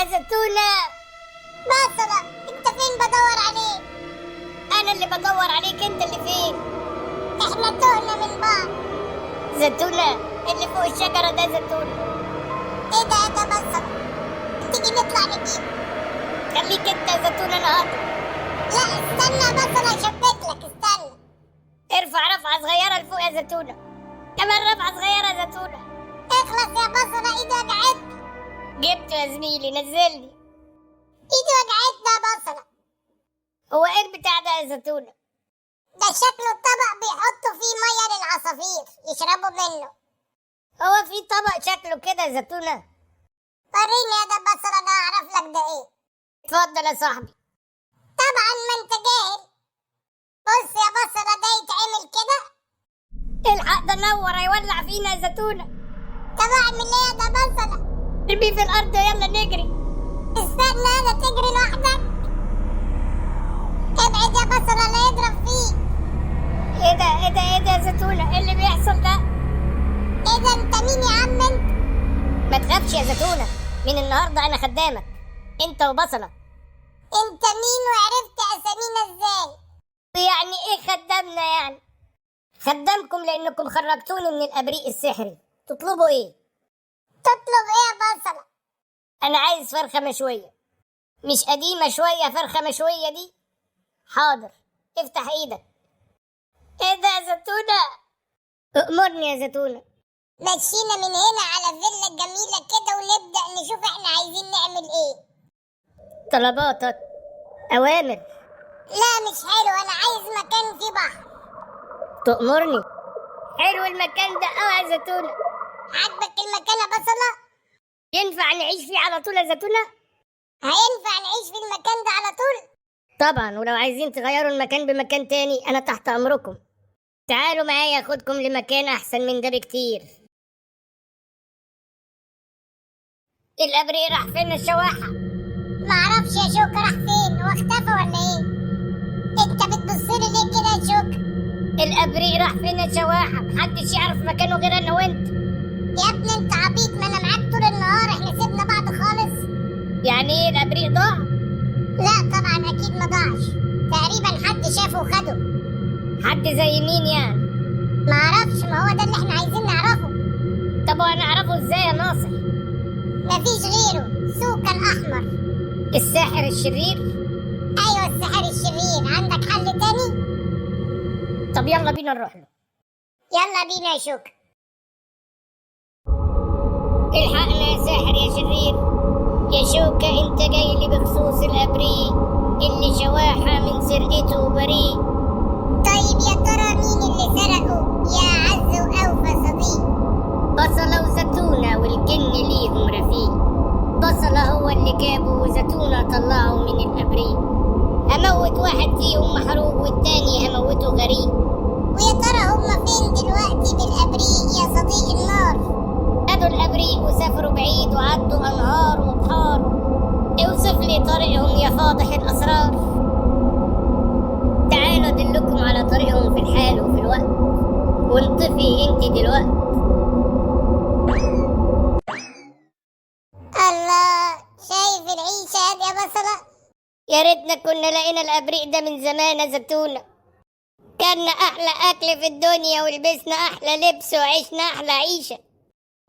زتونة. بصلة، انت فين؟ بدور عليك. انا اللي بدور عليك، انت اللي فين؟ احنا تهنا من بعض. زتونة اللي فوق الشجرة ده زتونة. ايه ده؟ ده بصلة، تيجي نطلع نجيب. خليك انت يا زتونة، انا هطلع. لا استنى بصلة، اشبك لك، استنى. ارفع رفعة صغيرة لفوق يا زتونة، كمان رفعة صغيرة يا زتونة. اخلص يا بصلة، ايدي وجعتني. جبته يا زميلي، نزلني. ايدي وجعتني يا بصلة. هو ايه البتاع ده يا زتونة؟ ده شكله طبق بيحطوا فيه مية للعصافير يشربوا منه. هو في طبق شكله كده يا زتونة؟ وريني يا ده بصلة، انا اعرف لك ده ايه. اتفضل يا صاحبي. طبعا ما انت جاهل. بص يا بصلة، ده يتعمل كده. الحق ده نور، هيولع فينا يا زتونة. طب اعمل ايه يا ده بصلة؟ ارميه في الارض ويلا نجري. استنى، انا تجري لوحدك؟ ابعد يا بصلة لا يضرب فيك. ايه ده ايه ده ايه ده يا زتونة؟ ايه اللي بيحصل ده؟ ايه ده؟ انت مين يا عم انت؟ ما تخافش يا زتونة، من النهاردة انا خدامك انت وبصلة. انت مين وعرفت اسامينا ازاي؟ يعني ايه خدامنا يعني؟ خدامكم لانكم خرجتوني من الابريق السحري. تطلبوا ايه؟ تطلب ايه يا بصلة؟ انا عايز فرخة مشوية. مش قديمة شوية فرخة مشوية دي؟ حاضر، افتح ايدك. ايه ده يا زتونة؟ اؤمرني يا زتونة. مشينا من هنا على فيلا جميلة كده ونبدأ نشوف احنا عايزين نعمل ايه. طلباتك اوامر. لا مش حلو، انا عايز مكان فيه بحر. تؤمرني. حلو المكان ده قوي يا زتونة. عاجبك المكان يا بصلة؟ ينفع نعيش فيه على طول يا زتونة؟ هينفع نعيش في المكان ده على طول؟ طبعا، ولو عايزين تغيروا المكان بمكان تاني انا تحت امركم. تعالوا معايا اخدكم لمكان احسن من ده بكتير. الابريق راح فين الشواحة؟ معرفش يا شوكة راح فين، هو اختفى ولا ايه؟ انت بتبصلي ليه كده يا شوكة؟ الابريق راح فين الشواحة؟ محدش يعرف مكانه غير انا وانت. يا ابني انت عبيط، ما انا معاك طول النهار، احنا سيبنا بعض خالص. يعني ايه الابريق ضاع؟ لا طبعا اكيد ما ضاعش، تقريبا حد شافه وخده. حد زي مين يعني؟ معرفش، ما هو ده اللي احنا عايزين نعرفه. طب وهنعرفه ازاي يا ناصح؟ مفيش غيره، سوكا الاحمر. الساحر الشرير؟ ايوه الساحر الشرير. عندك حل تاني؟ طب يلا بينا نروح له. يلا بينا يا شوكة. الحقنا يا ساحر يا شرير. يا شوكة انت جاي لي بخصوص الابريق اللي شواحة من سرقته بريء. طيب يا ترى مين اللي سرقه يا عز واوفى صديق؟ بصلة وزتونة والجن ليهم رفيق. بصلة هو اللي جابه وزتونة طلعه من الابريق. هموت واحد فيهم محروق والتاني هموته غريق. ويا ترى هما فين دلوقتي بالابريق يا صديق النار؟ خدوا الابريق وسافروا بعيد وعدوا انهار وبحار. اوصف لي طريقهم يا فاضح الاسرار. تعالوا ادلكم على طريقهم في الحال وفي الوقت، وانطفي انت دلوقتي. الله، شايف العيشة هادية يا بصلة؟ يا ريتنا كنا لقينا الابريق ده من زمان يا زتونة. كان احلى اكل في الدنيا ولبسنا احلى لبس وعشنا احلى عيشة.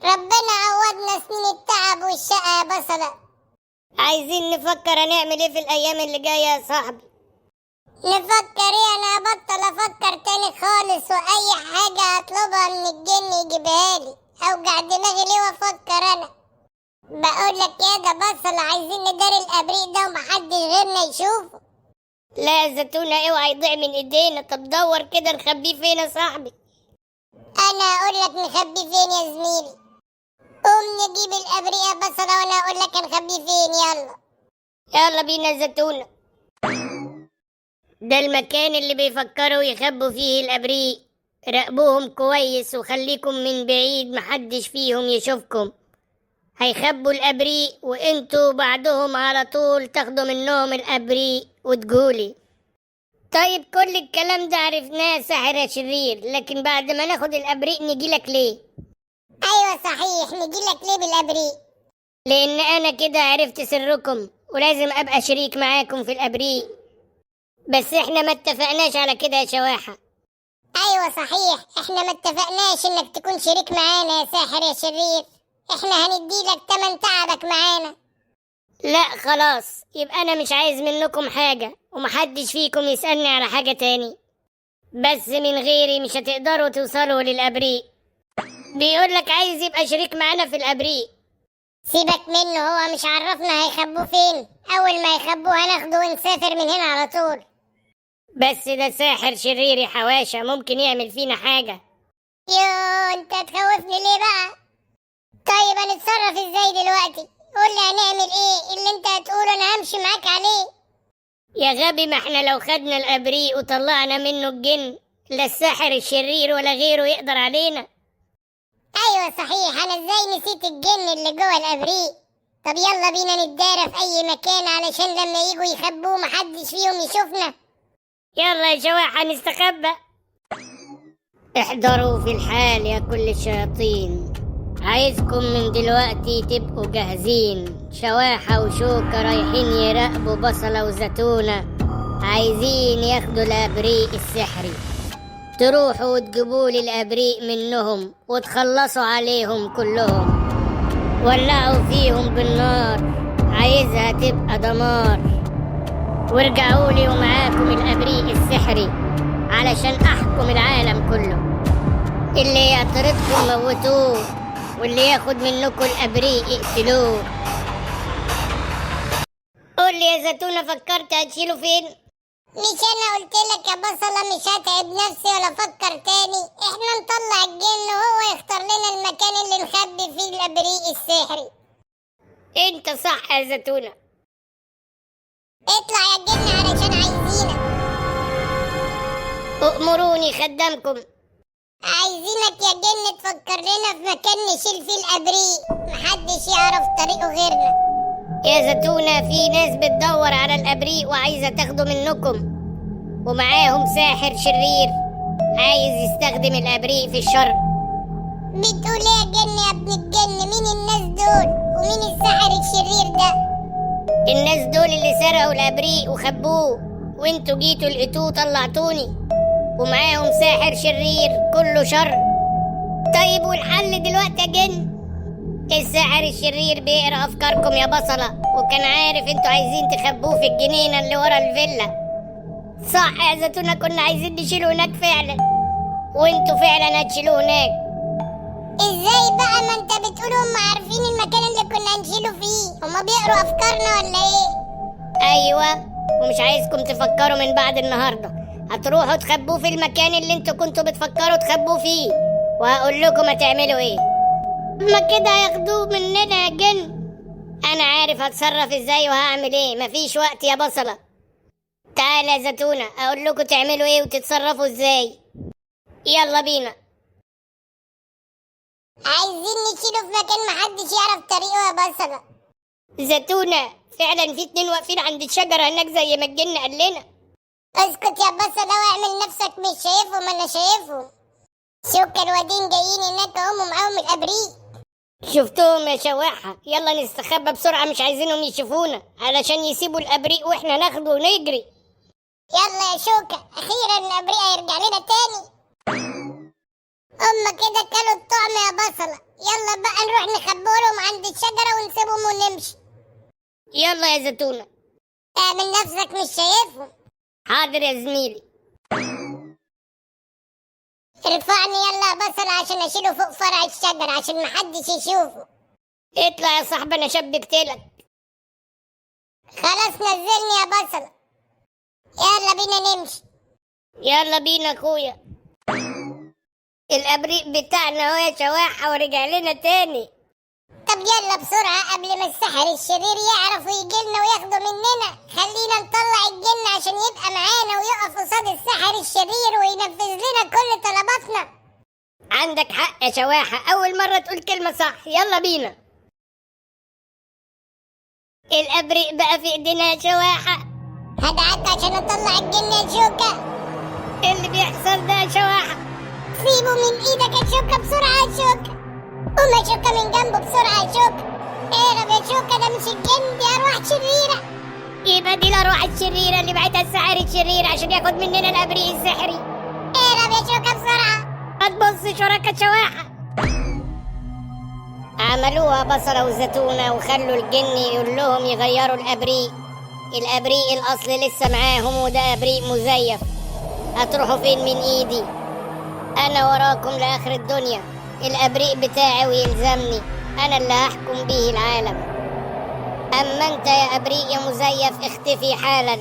ربنا عوضنا سنين التعب والشقة يا بصلة. عايزين نفكر هنعمل ايه في الايام اللي جاية يا صاحبي. نفكر ايه؟ انا هبطل افكر تاني خالص، واي حاجة هطلبها من الجن يجيبها لي. اوجع دماغي ليه وافكر انا؟ بقول لك يا ده بصلة، عايزين نداري الابريق ده ومحدش غيرنا يشوفه. لا يا زتونة اوعى يضيع من ايدينا. طب دور كده نخبيه فين يا صاحبي؟ انا هقول لك نخبيه فين يا زميلي. قوم نجيب الابريق يا بصلة وانا هقول لك نخبيه فين. يلا يلا بينا يا زتونة. ده المكان اللي بيفكروا يخبوا فيه الابريق. راقبوهم كويس وخليكم من بعيد محدش فيهم يشوفكم. هيخبوا الابريق وانتوا بعدهم على طول تاخدوا منهم الابريق وتقولي. طيب كل الكلام ده عرفناه ساحر يا شرير، لكن بعد ما ناخد الابريق نجيلك ليه؟ ايوه صحيح، نجيلك ليه بالابريق؟ لان انا كده عرفت سركم ولازم ابقى شريك معاكم في الابريق. بس احنا ما اتفقناش على كده يا شواحة. ايوه صحيح، احنا ما اتفقناش انك تكون شريك معانا يا ساحر يا شرير. احنا هنديلك تمن تعبك معانا. لا خلاص، يبقى انا مش عايز منكم حاجة ومحدش فيكم يسألني على حاجة تاني. بس من غيري مش هتقدروا توصلوا للأبريق. بيقولك عايز يبقى شريك معانا في الأبريق. سيبك منه، هو مش عرفنا هيخبوه فين. اول ما يخبوه هناخده ونسافر من هنا على طول. بس ده ساحر شرير يا حواشة، ممكن يعمل فينا حاجة. يو انت تخوفني ليه بقى؟ طيب هنتصرف ازاي دلوقتي؟ قول لي هنعمل ايه؟ اللي انت هتقوله انا همشي معاك عليه. يا غبي، ما احنا لو خدنا الأبريق وطلعنا منه الجن، لا الساحر الشرير ولا غيره يقدر علينا. ايوه صحيح، انا ازاي نسيت الجن اللي جوه الابريق؟ طب يلا بينا نتدارى في اي مكان علشان لما يجوا يخبوه محدش فيهم يشوفنا. يلا يا شواحة نستخبى. احضروا في الحال يا كل الشياطين، عايزكم من دلوقتي تبقوا جاهزين. شواحة وشوكة رايحين يراقبوا بصلة وزيتونة، عايزين ياخدوا الأبريق السحري. تروحوا وتجيبوا لي الأبريق منهم وتخلصوا عليهم كلهم. ولعوا فيهم بالنار، عايزها تبقى دمار. وارجعوا لي ومعاكم الأبريق السحري علشان أحكم العالم كله. اللي يعترضكم موتوه، واللي ياخد منكم الأبريق اقتلوه. قول لي يا زيتونة، فكرت هتشيله فين؟ مش انا قلت لك يا بصلة مش هتعب نفسي ولا افكر تاني؟ احنا نطلع الجن وهو يختار لنا المكان اللي نخبي فيه الابريق السحري. انت صح يا زيتونة. اطلع يا جن علشان عايزينك. أؤمروني خدامكم. عايزينك يا جن تفكر لنا في مكان نشيل فيه الابريق، محدش يعرف طريقه غيرنا. يا زيتونة، في ناس بتدور على الأبريق وعايزة تاخده منكم، ومعاهم ساحر شرير عايز يستخدم الأبريق في الشر. بتقول ايه يا جن يا ابن الجن؟ مين الناس دول ومين الساحر الشرير ده؟ الناس دول اللي سرقوا الأبريق وخبوه، وانتوا جيتوا لقيتوه طلعتوني، ومعاهم ساحر شرير كله شر. طيب والحل دلوقتي يا جن؟ الساحر الشرير بيقرا افكاركم يا بصله، وكان عارف انتوا عايزين تخبوه في الجنينه اللي ورا الفيلا. صح يا زيتونه، كنا عايزين نشيله هناك فعلا، وانتوا فعلا هتشيلوه هناك. ازاي بقى؟ ما انت بتقول هم عارفين المكان اللي كنا هنشيله فيه، هما بيقروا افكارنا ولا ايه؟ ايوه، ومش عايزكم تفكروا من بعد النهارده. هتروحوا تخبوه في المكان اللي انتوا كنتوا بتفكروا تخبوه فيه، وهقول لكم هتعملوا ايه. ما كده هياخدوه مننا يا جن. انا عارف هتصرف ازاي وهعمل ايه، مفيش وقت يا بصلة. تعالى يا زيتونة اقول لكم تعملوا ايه وتتصرفوا ازاي. يلا بينا. عايزين نشيله في مكان محدش يعرف طريقه يا بصلة. زيتونة، فعلا في 2 واقفين عند الشجرة هناك زي ما الجن قال لنا. اسكت يا بصلة واعمل نفسك مش شايفهم، انا شايفهم. شوك الوادين جايين هناك اهم ومعاهم الابريق. شفتهم يا شواحة؟ يلا نستخبى بسرعة، مش عايزينهم يشوفونا علشان يسيبوا الأبريق واحنا ناخده ونجري. يلا يا شوكة، أخيرا الأبريق هيرجع لنا تاني. هما كده كلوا الطعم يا بصلة. يلا بقى نروح نخبرهم عند الشجرة ونسيبهم ونمشي. يلا يا زيتونة. اعمل نفسك مش شايفهم. حاضر يا زميلي. ارفعني يلا يا بصلة عشان اشيله فوق فرع الشجرة عشان محدش يشوفه. اطلع يا صاحبي، انا شبكتلك. خلاص نزلني يا بصلة، يلا بينا نمشي. يلا بينا اخويا. الابريق بتاعنا اهو يا شواحة ورجع لنا تاني. طب يلا بسرعة قبل ما السحر الشرير يعرف ويجيلنا وياخده مننا. خلينا نطلع الجن عشان يبقى معانا ويقف قصاد السحر الشرير وينفذ لنا كل طلباتنا. عندك حق يا شواحة، أول مرة تقول كلمة صح. يلا بينا. الأبريق بقى في إيدينا يا شواحة. هدعك عشان أطلع الجن يا شوكة. إيه اللي بيحصل ده يا شواحة؟ سيبه من إيدك يا شوكة بسرعة يا شوكة. قوم يا شوكة من جنبه بسرعة يا شوكة. اهرب يا دول مش الجن، دي ارواح شريرة. يبقى دي الأرواح الشريرة اللي بعتها الساحر الشرير عشان ياخد مننا الأبريق السحري. اهرب يا شوكة بسرعة. ما تبصش وراك يا شواحة. عملوها بصلة وزيتونة وخلوا الجن يقول لهم يغيروا الأبريق. الأبريق الأصل لسه معاهم وده أبريق مزيف. هتروحوا فين من إيدي؟ أنا وراكم لآخر الدنيا. الأبريق بتاعي ويلزمني، أنا اللي هحكم بيه العالم. أما أنت يا أبريق يا مزيف اختفي حالا،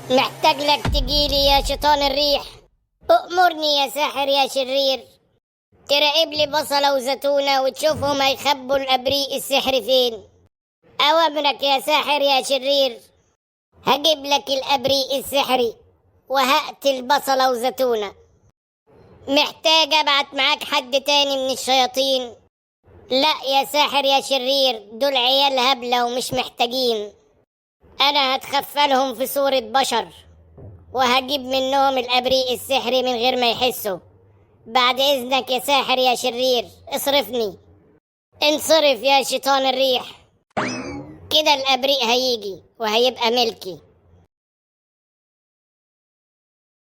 محتاج لك تجيلي يا شيطان الريح. أؤمرني يا ساحر يا شرير، تراقب لي بصلة وزيتونة وتشوفهم هيخبوا الأبريق السحري فين. أوامرك يا ساحر يا شرير، هجيب لك الأبريق السحري وهقتل بصلة وزيتونة. محتاج أبعت معاك حد تاني من الشياطين؟ لا يا ساحر يا شرير، دول عيال هبلة ومش محتاجين. أنا هتخفلهم في صورة بشر وهجيب منهم الأبريق السحري من غير ما يحسوا. بعد إذنك يا ساحر يا شرير اصرفني. انصرف يا شيطان الريح. كده الأبريق هيجي وهيبقى ملكي.